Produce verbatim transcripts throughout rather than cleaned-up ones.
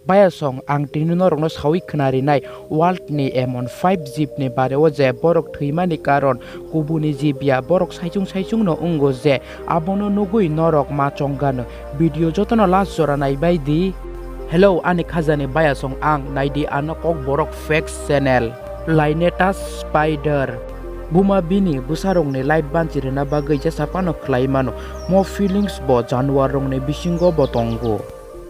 Bayasong, ang tini norokno sawi khwnarinai world ni emon five jib ni bareo je borok thwimani karon kubuni jib ya, borok saichung saichung no wngo je abono nugwi norok ma chonggano. Video jotono last jora naibai di. Hello ani khajani bayasong, ang naidi ano Kokborok Facts channel. Lainetas Spider. Buma bini bwsarokni life banchi rwna bagwi jesa phano khlai mano. Mo feelings bo januar rokni bisingo bo tongo.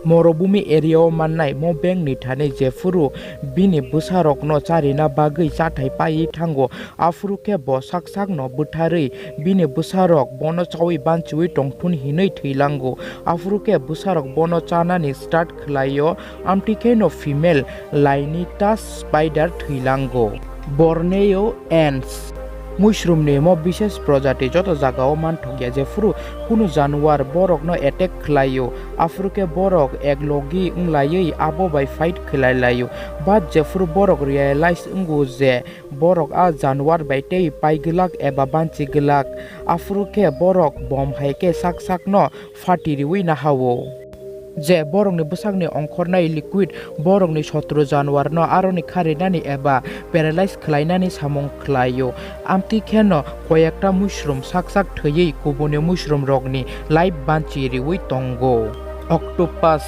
Morobhumi area o mannai mo bengni thani jephuru bini bwsarokno charina bagwi chathai paiwi thango, aphuru khe bo sak sakno butharwi bini bwsarok bono chawi banchiwi tongthun hinwi thwilango. Aphuru khe bwsarok bono chanani start khlaio, amtwi kheno female Lainetas Spider thwilango. Borneo ants. Muisrumni mo bises projati joto jagao manthokya, jephuru kunu januar borokno attack khlaio, aphuru khe borok eklogi wnglaiwi abo bai fight khlai laio. But jephuru borok realize wngo je borok a januar bai tei pai glak eba banchi glak, aphuru khe borok bom hai khe sak sakno phati riwi nahao. Je borokni bwsakni ongkhornai liquid borokni sotro januarno aroni kharinani eba paralyze khlainani samung khlaio. Amtwi kheno koyekta muisrum sak sak thwiwi kubuni muisrumrokni life banchi riwi tongo. Octopus.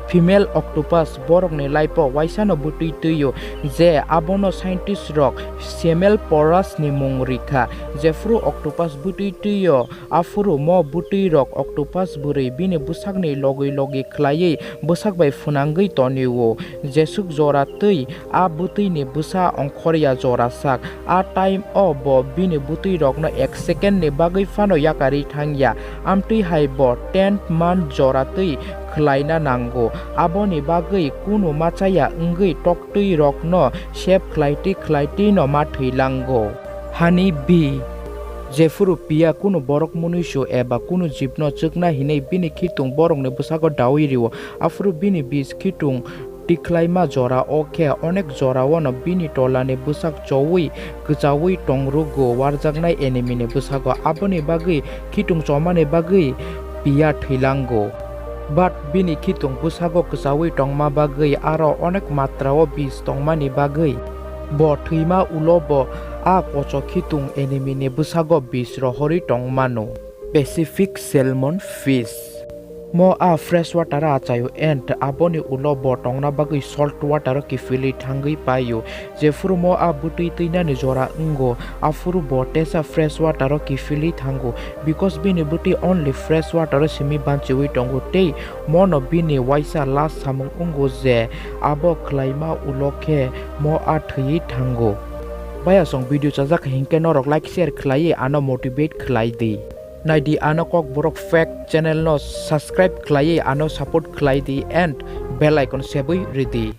Female octopus borokni life-o waisano bwtwi twio, je abono scientist rok Semel Porus ni mung rikha. Jephuru octopus bwtwi twio, aphuru mo bwtwi rok octopus bwrwi bini bwsakni logwi logwi khlaiwi bwsak bai phwnangwi tonio. Jesuk jora twi a bwtwini bwsa ongkhorya jora sak. A time o bo bini bwtwi rokno ek second ni bagwi phano yakarwi thangya. Amtwi hai bo ten month jora twi khlaina nango. Aboni bagwi kunu machaya wngwi toktwi rokno save khlaitwi khlaitwi no ma thwilango. Honey bee. Jephuru piya kunu borok munuisu eba kunu jibno chwkna hinwi bini khitung borokni bwsago dawi rio, aphuru bini bis khitung tikhlaima jora o khe onek jorao no bini tolani bwsak chowi kwchawi tongrugo warjaknai enemy ni bwsago, aboni bagwi khitung chomani bagwi piya thwilango. But bini khitung bwsago kwchawi tongma bagwi aro onek matrao bis tongmani bagwi bo thwima ulo bo a kochok khitung enemy ni bwsago bis rohorwi tongmano. Pacific salmon fish. Mo a fresh water o achaio and aboni ulo bo tongna bagwi salt water o kiphilwi thangwi paio. Jephuru mo a bwtwi twinani jora wngo, aphuru bo tesa fresh water o kiphilwi thango, because bini bwtwi only fresh water o simi banchiwi tongo tei mono bini waisa last samung wngo je abo khlaima ulo khe mo a thwiwi thango. Bayasong video chajak hinkhe norok like share khlaiwi ano motivate khlai di. Naidi ano Kokborok Facts channel no subscribe khlaiwi ano support khlai di and bell icon sebwi ridi.